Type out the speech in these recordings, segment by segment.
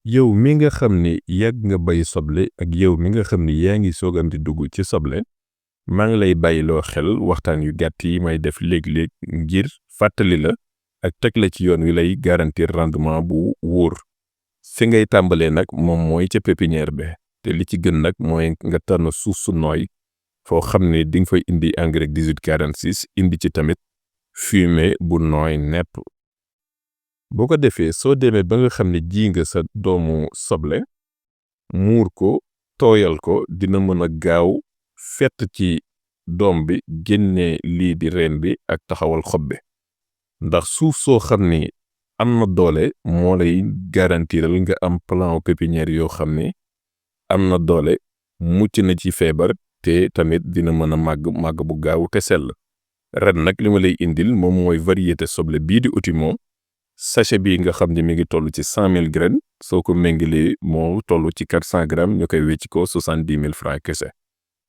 yow mi nga xam ni yàgg nga bay soble ak yow mi nga xam ni yaa ngi soogam di dugg ci soble maa ngi lay bàyyiloo xel waxtaan yu gàtt yi may def léeg-léeg ngir fàttali la ak teg la ci yoon wi lay garantir rendement bu wóor fi ngay tàmbalee nag moom mooy ca pépinière bi te li ci gën nag mooy nga tànn suuf su nooy foo xam ne di nga fay indi engrais 1846 indi ci tamit fumier bu nooy nepp boo ko defee soo demee ba nga xam ne ji nga sa doomu soble muur ko tooyal ko dina mën a gaaw fett ci doom bi génnee lii di reen bi ak taxawal xob bi ndax suuf soo xam ni am na doole moo lay garantiral nga am plan pépinière yoo xam ne am na doole mucc na ci feebar te tamit dina mën a màgg bu gaaw te sell ren nag li ma lay indil moom mooy variété soble bii di Outimo sachet bii nga xam ne mi ngi toll ci 100 000 graines soo ko méngalee moo toll ci 400 grammes ñu koy wecc ko 70 000 francs kese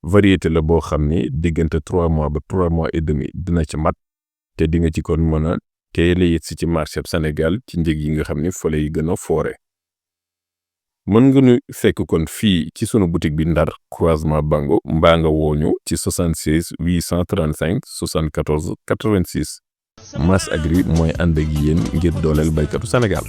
variété la boo xam ni diggante 3 mois ba 3 mois et demi dina ci mat te di nga ci kon mën a teel a yegg si ci marché Sénégal ci njëg yi nga xam ni fa lay gën a foore mën nga ñu fekk kon fii ci sunu boutique bi Ndar croisement Bango mbaa nga wooñu ci 76 835 74 86 Mas Agri mooy ànd ak yéen ngir dooleel baykatu Sénégal